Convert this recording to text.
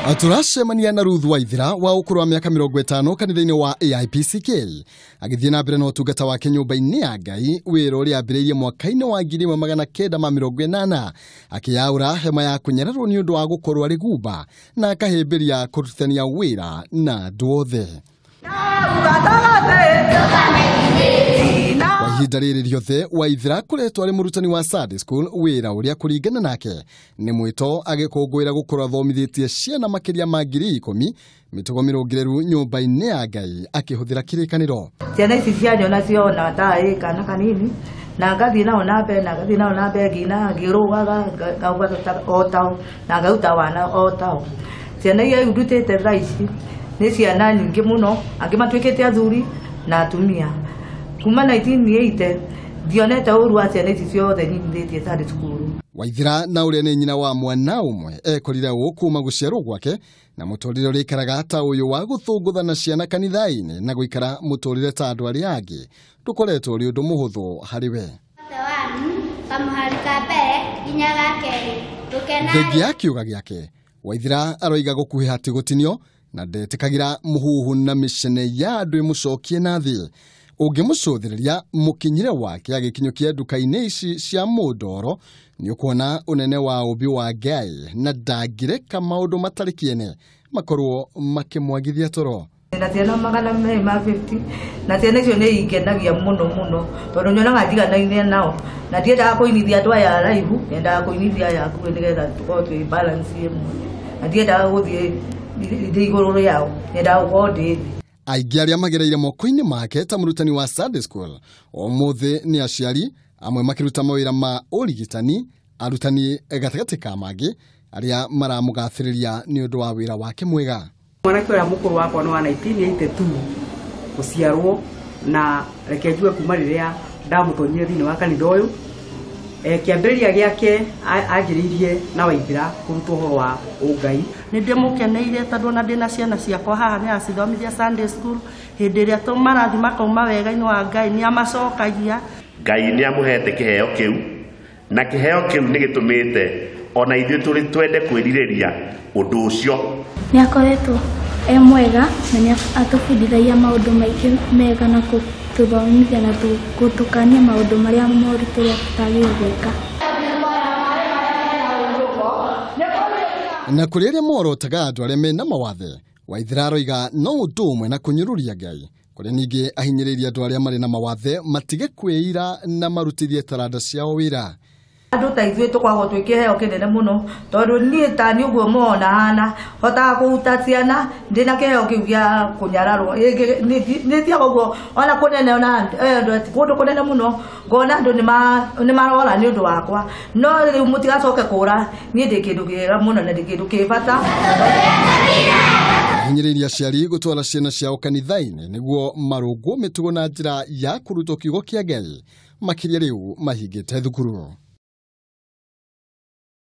Turacemania na Ruth Waithira wa ũkũrũ wa mĩaka 50 kanitha-inĩ wa AIPCK agĩthiĩ na mbere na ũtungata wake nyũmba-inĩ ya Ngai, wĩra ũrĩa ambĩrĩirie mwaka-inĩ wa 1980 akĩyaũra hema ya kũnyararwo nĩ ũndũ wa gũkorwo arĩ gumba na akahĩmbĩria kũrutithania wĩra na andũ othe. Kwa ihinda rĩrĩ rĩothe Waithira akoretwo arĩ mũrutani wa Sunday School, wĩra ũrĩa kũringana nake nĩ mwĩto agĩkũngũĩra gũkorwo athomithĩtie ciana makĩria ma 10,000 mĩtugo mĩrũngĩrĩru nyũmba-inĩ ya Ngai akĩhũthĩra kĩrĩkanĩro. Ciana ici cianyona ciona taĩ kana kanini na ngathiĩ nao na mbere na ngathiĩ nao na mbere nginya ngĩrũgaga ngauga o tao na ngauta wana o tao. Ciana iria ndutĩte thaa ici nĩ ciana nyingĩ mũno, angĩ matuĩkĩte athuri na atumia. Kuma 1980 ndionete ũru wa ciana ici ciothe nyitithĩtie Sunday school. Waithira na ũrĩa nĩ nyina wa mwana ũmwe ekorire ũũ kuma gũciarwo gwake na mũtũrĩre ũrĩa ta ũyũ wa gũthũngũtha na ciana kanitha-inĩ na gũikara mũtũrĩre ta andũ arĩa angĩ ndũkoretwo ũrĩ ũndũ mũhũthũ harĩ we. Thengia ya kiuga gĩake Waithira aroiga gũkuhĩ hatigũtinio na ndetĩkagĩra mũhuhu na mĩcene ya andũ ĩmũcokie na thĩ. Ũngĩmũcũthĩrĩria mũkinyĩre wake agĩkinyũkia nduka-inĩ ici cia mũndoro nĩ ũkuona ũnene wa ũmbi wa Ngai na ndangĩreka maũndũ matarĩ kĩene makorwo makĩmwagithia toro. Na ciana 250 na ciana icio nĩ ingenagia mũno mũno tondũ nyonaga njiganaine nao na ndiendaga kũinithia andũ aya araihu, nyendaga kũinithia aya akuhĩ nĩgetha tũkorwo twĩ balance ĩmwe, na ndiendaga gũthiĩ ndĩ igũrũ rĩao, nyendaga gũkorwo ndĩ thĩ. Aingĩ arĩa magereire moko-inĩ make ta mũrutani wa Sunday School ũmũthĩ nĩ aciari amwe makĩruta mawĩra ma ũrigitani, arutani gatagatĩ ka mangĩ arĩa maramũgathĩrĩria nĩ ũndũ wa wĩra wake mwega. Mwanake ũrĩa mũkũrũ wakwa nĩ wa 1982 gũciarwo na reke njuge kuma rĩrĩa ndamũtonyire thĩinĩ wa kanitha ũyũ, kĩambĩrĩria gĩake anjĩrĩirie na Waithira kũrutwo ũhoro wa ũngai. Nĩ ndĩmũkeneire tondũ ona ndĩna ciana ciakwa haha nĩ acithomithia Sunday school, hĩndĩ ĩrĩa marathi makauma wega-inĩ wa Ngai nĩ amacokagia. Ngai nĩ amũhete kĩheo kĩu na kĩheo kĩu nĩ gĩtũmĩte ona ithuĩ tũrĩ twende kwĩrirĩria ũndũ ũcio. Nĩ akoretwo e mwega na nĩ atũbundithagia maũndũ maingĩ mega na gũtũthomithia na gũtũkania maũndũ marĩa moru tũrĩa tũtagĩrĩirwo gwĩka. Na kũrĩ arĩa morotaga andũ arĩa mena mawathe, Waithira aroiga no ũndũ ũmwe na kũnyũrũria Ngai, kũrĩa ningĩ ahinyĩrĩirie andũ arĩa marĩ na mawathe matige kwĩira na marutithie taranda ciao wĩra. Andũ ta ithuĩ tũkoragwo twĩ kĩheo kĩnene mũno tondũ niĩ ta niĩ ũguo mũrona hana hotaga kũruta ciana ndĩna kĩheo kĩu gĩa kũnyararwo. Nĩ thiaga ũguo ona kũnene ona kũndũ kũnene mũno ngona andũ nĩ marora nĩ ũndũ wakwa, no rĩu mũtigacoke kũra, niĩ ndĩ kĩndũ kĩega mũno na ndĩ kĩndũ kĩ bata. Ahinyĩrĩirie aciari gũtwara ciana ciao kanitha-inĩ nĩguo marũngwo mĩtugo na njĩra ya kũrutwo kiugo kĩa Ngai makĩria rĩu mahingĩte thukuru.